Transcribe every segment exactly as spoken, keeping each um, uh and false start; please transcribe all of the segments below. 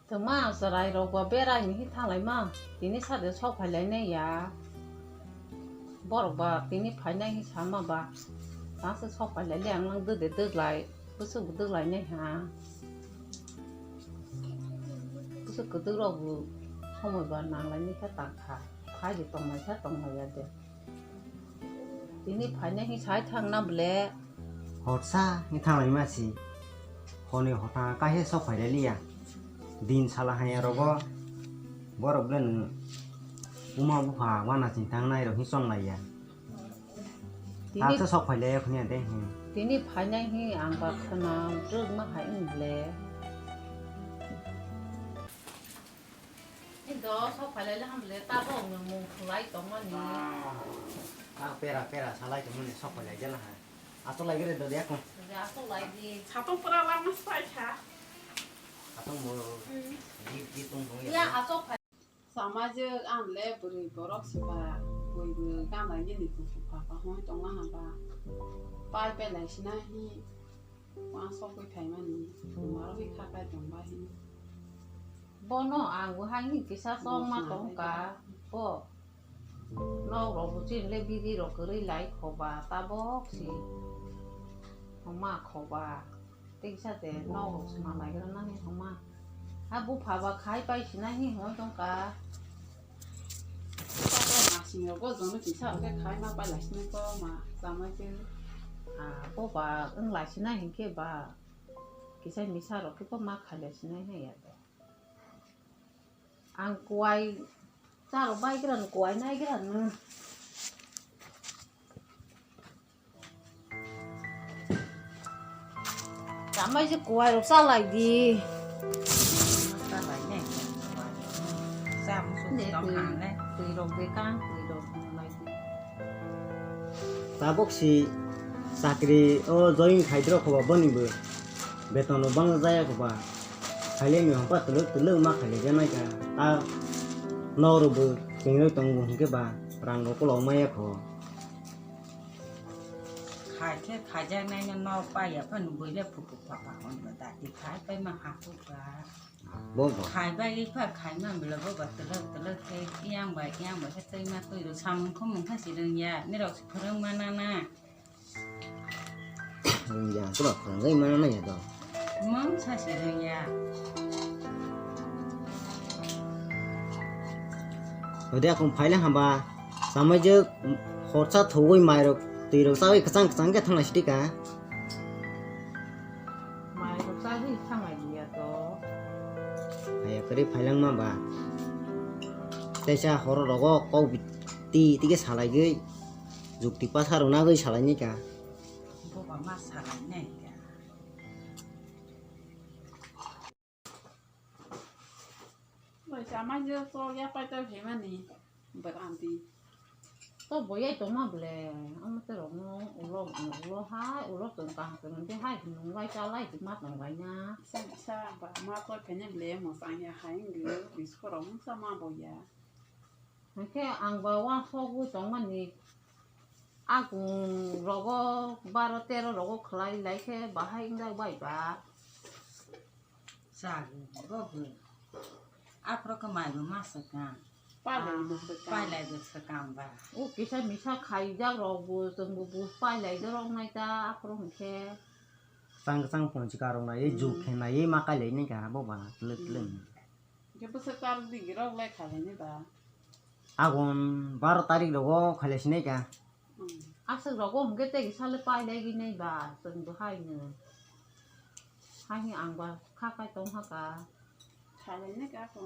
Tongma chwrai rok ba berai ni hi thanglai ma, tini sade sok phai lai nai ya. Borok ba tini phainai hi sama ba, tangsa sok phai lai le ang nang dwde dwglai, bwswk bo dwglai nai ha. Bwswk kwdwk rok bo somoi ba nang lai nai kha tang kha, phai de tong lai kha tong lai ya de. Tini phainai hi sai thang na ble. Horsa hi thang lai ma si. Honi hota kahe sok phai lai liya. Din sala haya rogo. Borok ble nung uma bupha wana ching thang nai rok hi chong lai ya. Tini ta sok phai lai ya khuni ya de hi. Tini phainai hi ang ba khana druk ma hai wng ble. Indo sok phai lai le ham le ta bo wng mung khulai tong mani. Ah, pera pera salai tong mani sok phai lai jala ha. Asok lai gere do de ko. Ya sok lai di. Satung pura lama sai kha. Satung mo. Hmm. Di di tung tung ya. Ya asok phai. Samajik ang le bwrwi borok se ba, bwrwi bwrwi gana gini kuku papa hwnwi tongma hwnba. Pai pai lai sina hi, uansukgwi phaimani, maro hi kha kai tongba hini. Bono ang bo hai ni kisa tongma tongka, bo nok rok bo chini le biri rok kwrwi lai khoba, tabok si hwnma khoba. Tei kisa de nok rok swnam lai gra nani hwnma. Ha bupha ba khai pai sinai hi hwnwi tongka. Masing rok bo jono kisa hwnkhe khai ma pai lai sinai ko ma chamai khe. Ah, bo ba wng lai sinai hinkhe ba kisa misa rok khe bo ma khai lai sinai hai ya de. Ang kuai charok bai gra no kuai nai gra no. Chamai se kuai rok chalai di. Chalai ne. Cham suk tong hang ne. Twi rok bekang, twi rok lai di. Tabok si chakri o join khaidrok khoba boni bo beton rok bangsa jaya khoba. Khaile ni hokpa twlwk twlwk ma khaile janai ka. Ta nok rok bo chingrwi tongo hinkhe ba rang rok kolok maya kho. Khai khe khaijaknaino nok paiya phano buile phukuk phapa hwnba dati khai paima hakukha. Bo bo. Khai bai kha khaima bwla bo ba twlwk twlwk khe yang bai yang bai khe twima twirok samung khumung kha si rwngya, nirok se phwrwng mana na. Rwngya, borok rwngwi mano nangya do. Mung sa se rwngya. Ode akung phaile hamba, samai je horsa thogwi mairok, twirok chawi kwchang kwchang khe thanglai sidi ka. Mairok chawi thanglai liya to. Aya kwrwi phailangma ba. Teisa horo rogo kok bi ti tike salaigwi. Jukti pasa rok nagwi salaini ka. Boba ma salainai ka. Bai sama je so ya pai to hemani berhenti. To boyai tongma ble, amo te rok no ulo ulo hai ulo tong kaham tong de hai nung lai cha lai ma tong lai na. Sa sa ba ma to phene ble mo sang ya hai ngi bisko rok sa ma boya. Hwnkhe ang ba uansukgwi tongmani, akung rogo baro tero rogo khlai lai khe bahai wngjak bai ba. Chagwi bo gwi. Aphuru khe mai bo ma swkang. Pailai bo swkang. Pailai bo swkang ba. O kisa misa khaijak rok bo, chwng bo bus pailai dorok nai ta aphuru hwnkhe. Kwchang kwchang ponchika rok nai, hmm, juk khe nai, ma kailai nai ka bo ba, twlwk twlwk. Hmm. Hwnkhe bwswk tar digi rok le khailai nai ba? Agon baro tarik rogo khailai sinai ka. Hmm. Aswk rogo hwnkhe tei sale pailai ginai ba, chwng bo hai no. Hai ni ang ba kha kai tong ha ka. Khailai nai ka kho.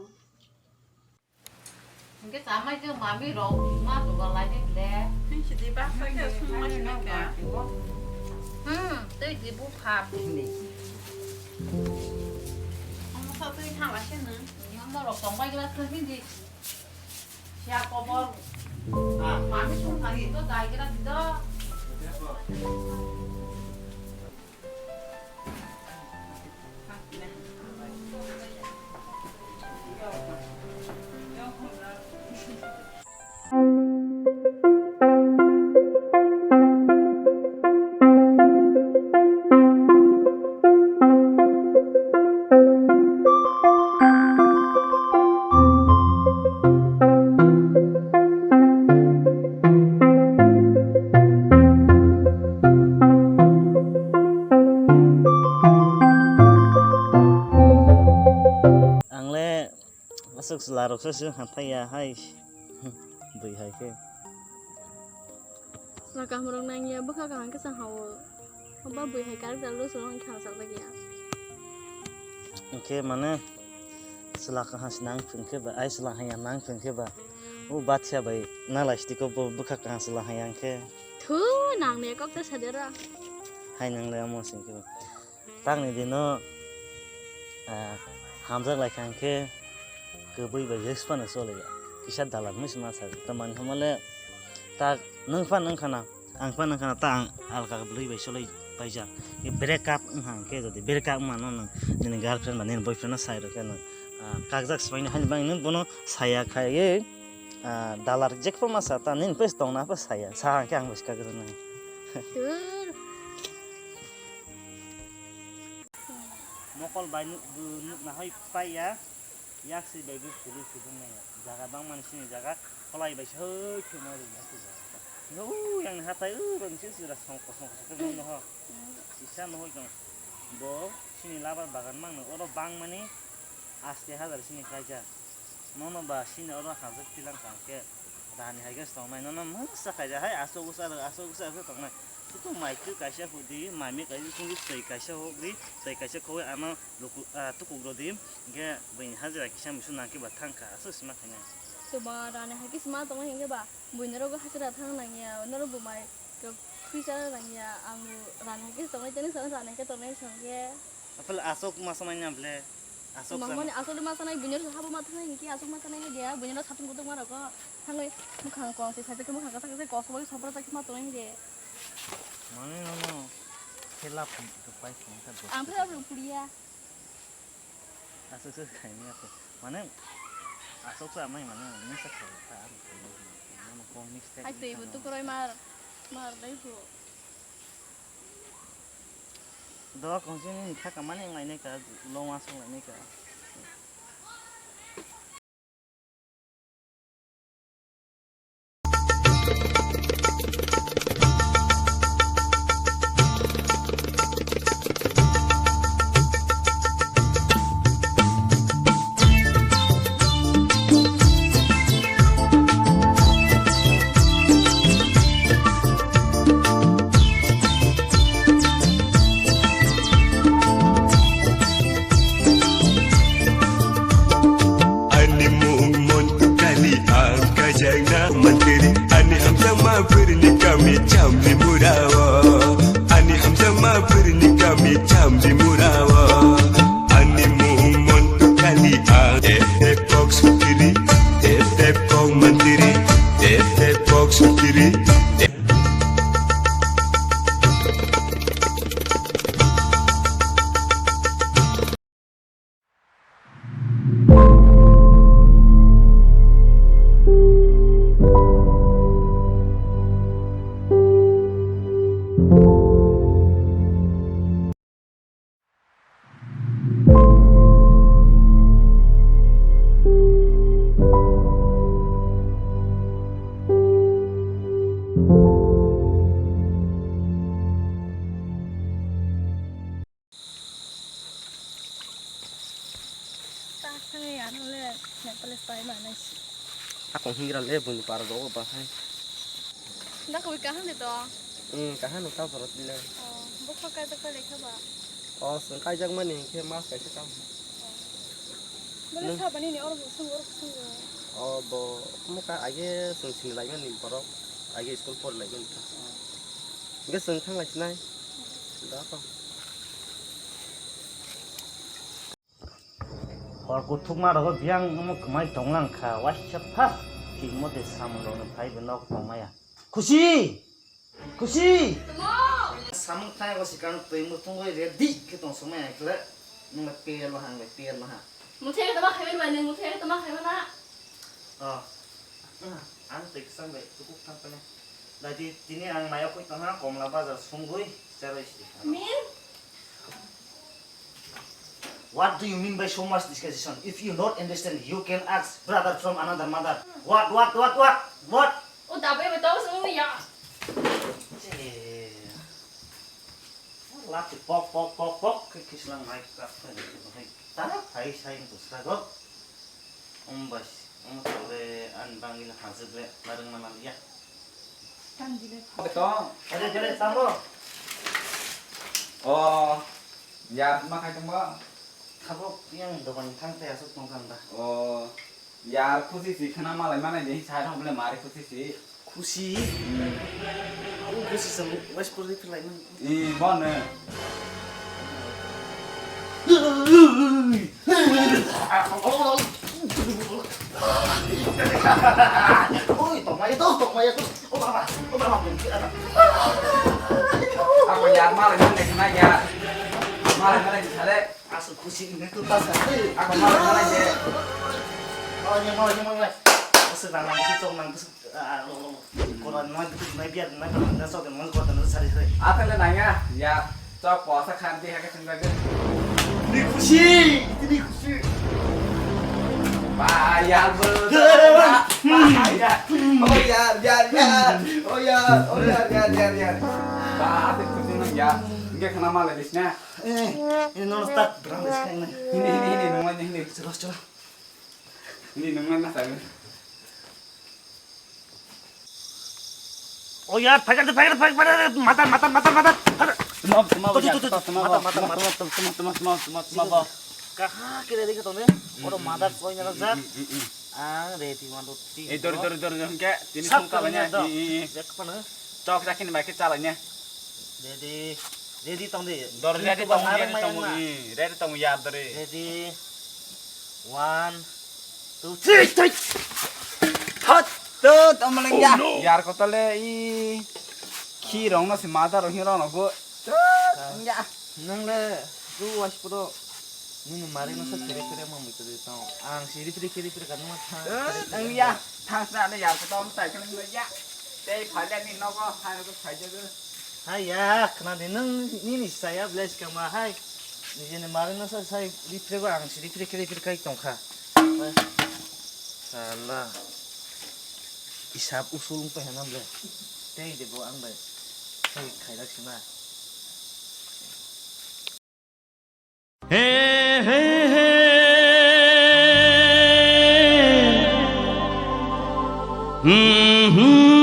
Hwnkhe chamai khe mami rok ma duga lai nai le. Hwnkhe di baksa khe sung ma sinai ka. Hmm, tei di bu pha. Omo sa tei thang la khe no. Ni omo rok tong bai gra thang di. Siya kobor. Ah, mami sung thang di to dai gra di do. Aswk chwla rok se se hathai ya hai. Bui hai khe. Chwla kaham rok nang ya bwkha kaham khe sa ha o. Oba bui hai character lo se wng kha sa jak ya. Hwnkhe mane chwla kaham se nang phung khe ba, ai chwla haya nang phung khe ba. O bathiya bai nalai sitiko bo bwkha kaham chwla haya hwnkhe. Thu nang ne kok ta sa de ra. Hai nang le amo sing khe ba. Takni dino, ah, hamjak lai kha hwnkhe kwbwi bai yes phano choli ya. Kisa dalal hinwi se ma sa. Tamni hwnba le tak nwng phan wng khana, ang phan wng khana, ta ang alka bwlwi bai choli paijak. Break up wng kha hwnkhe, jodi break up wng mano nwng nini girlfriend ba nini boyfriend no sai rw khe nwng, ah, kakjak swbaini hani bagwi nwng bono saya khai, ah, dalal jekphano ma sa ta nini pes tongna pha saya. Sa hwnkhe ang bai se kakjak nai. Mokol bai nuk, nuk nahoi pai ya, yak si bai gwi sulu sulu nai ya. Jaga bang mani sini jaga kolai bai se hoi khe ma ri ya si jaga. Yo yang hatai u rang si sira song kosong kosong khe no ho. Isa no hoi kang. Bo sini labar bagan mang no oro bang mani aste hazar sini kaija. Nono ba sini oro hamjak tilang kha hwnkhe rani hai khe se tongnai, nono mungsa khaija hai aswk bwsa rw, aswk bwsa rw khe tongnai. Tuku mai twi kaisa hudi, mami kaisa chungwi twi kaisa hokdi, twi kaisa khogwi ano luku, ah, tukuk rwdi, hwnkhe buini hajira kisa musu nangkhe ba thangkha, aswk sima khainai. Twma rani hai khe sima tongnai hwnkhe ba buini rogo hajira thang nangya, norok bo mai rok khwi chana nangya, ang bo rani hai khe tongnai, tini sana rani hai khe tongnai songkhe. Aphel aswk masa nangya bwle. Aswk Mangmani sama. Aswk ma sanai, buini oro habo ma thangnai, hwnkhe aswk ma sanai hai dia, buini oro satung kutung ma rok thangwi, mwkhang kong se, saitwi khe mwkhang kwchak kwchak, kok swbagwi sopra chak ma tongnai hai de. Mane nono khela phum tu pai phum ta. Ang phela phum puriya. Aswk swk khaini aswk. Mane aswk sa mai mane misa khawi ta ang. Nono kong mistake. Hai twi bu tu koroi mar, mar dai bu. Doga kongsi ni kha kamani wng lainai ka, long aswk lainai ka. Ani mung mon tu kali ang kajang na mantiri. Ani hamjang ma bwrwini kami chamri murao. Ani hamjang ma bwrwini kami chamri murao. Ani mung mon tu kali ang. Te te kok sukiri, te te kok mantiri, te te kok sukiri. Ta thangwi ano le Nepali style ma nai si. Akong hingra le bun par do ba hai. Da koi kaham de to. Hmm, kaham ta parot le. Oh, bokha kai ta kale kha ba. Oh, sung kai jak mani khe mas kai se kam. Bole Nung- sabani ni oro sung oro sung. Oh, bo mo ka age sung sini lai mani borok age school por lai mani. Ge sung thang lai sinai. Da ko. Hor kuthukma rogo biyang omo kwmai tonglang kha, waisa pha thik mote samung rokno phai bo nok tongmaya. Khusi! Khusi! Samung thai bo sikang twi muthungwi ready khe tong sokmaya khle, nung le pel ma hang le pel ma ha. Muthai tama khaiben bai, nung muthai tama khaiben na. Oh. Ang twi kwchang bai tukuk thang pene. Dadi tini ang mayo koi tongha Komla Bazar sungwi charwi si. Min? What do you mean by so much discussation? If you not understand, you can ask brother from another mother. What, what, what, what, what? O dabai bai tau sung ya. Lati pok, pok, pok, pok, khe kislang nai kak phai nai khe bahai. Ta phai sai wng tong srago. Om bai, om tole an bangil hajik le narang manal ya. Tang dile. Beto. Are dile tamo. Oh, ya ma khai tong ba. Tabok yang dokan thang te asuk tong kang da. Oh, ya khusi si khana malai mana ni sai thong bole mari khusi si. Khusi. Hmm. Ang khusi sa wes puri puri lai man. Eh, bon eh. Oi, tokmaya to, tokmaya to. O baba, o baba. Ako yar mal ni na ya. Mal ni na sale. Asuk khusi ini tu tas. Ako mal ni na ya. Malanya, malanya, malanya. Asuk nang, asuk nang, asuk. Ah, lo, lo, lo. Koran nai, nai biar, nai biar, nai sok, nai sok, nai sari, sari. Asal le nanya, ya, cok puasa khanti hake sengga ge. Ini khusi, ini khusi. Ba, ya, be. Ba, ba, ya. Oh, ya, ya, ya. Oh, ya, oh, ya, ya, ya, ya. Ba, ate khusi nang ya. Nge khana male disna. Eh, ini non start, berang disna ini. Ini, ini, ini, nunggu ini, ini. Terus, terus. Ini nunggu na sabi. Oh yaar, phaikar de, phaikar de, phaikar de, matar, matar, matar, matar. Tuma, tuma, tuma, tuma, tuma, tuma, tuma, tuma, tuma, tuma, tuma, tuma, tuma. Kaha kere dekhe tone? Oro matar soi na jak. Ang ready one two three. Eh, dor, dor, dor, dor, ke, tini song kalanya. Sak kalanya. Ih, ih, ih. Jak mana? Chok jakin bai ke chalanya. Ready, ready tong de. Dor ready tong, ready tong, ih, ready tong yar dore. Ready. One, two, three, three. Hot, tut, omaleng ya. Oh, no. Yar kotole i khi rong no se mada rong hi rong no go. Tut, ya. Nang le, du was puro. Nini mari no sa kere kere mo mito de tong. Ang si ripri kere kere kan ma tha. Tut, ang ya. Thang sa le yar kotom tai kan ya. Tei phaile ni nogo, hai ko phai jago. Hai ya, khna de nang nini saya bless kama hai. Nijeni mari no sa sai ripri go ang si ripri kere kere kai tong kha. Sala. Isap usul wng tong hwnam le. Tei de bo ang bai. Tei khairak sima. He, he, he. Hmm, hmm.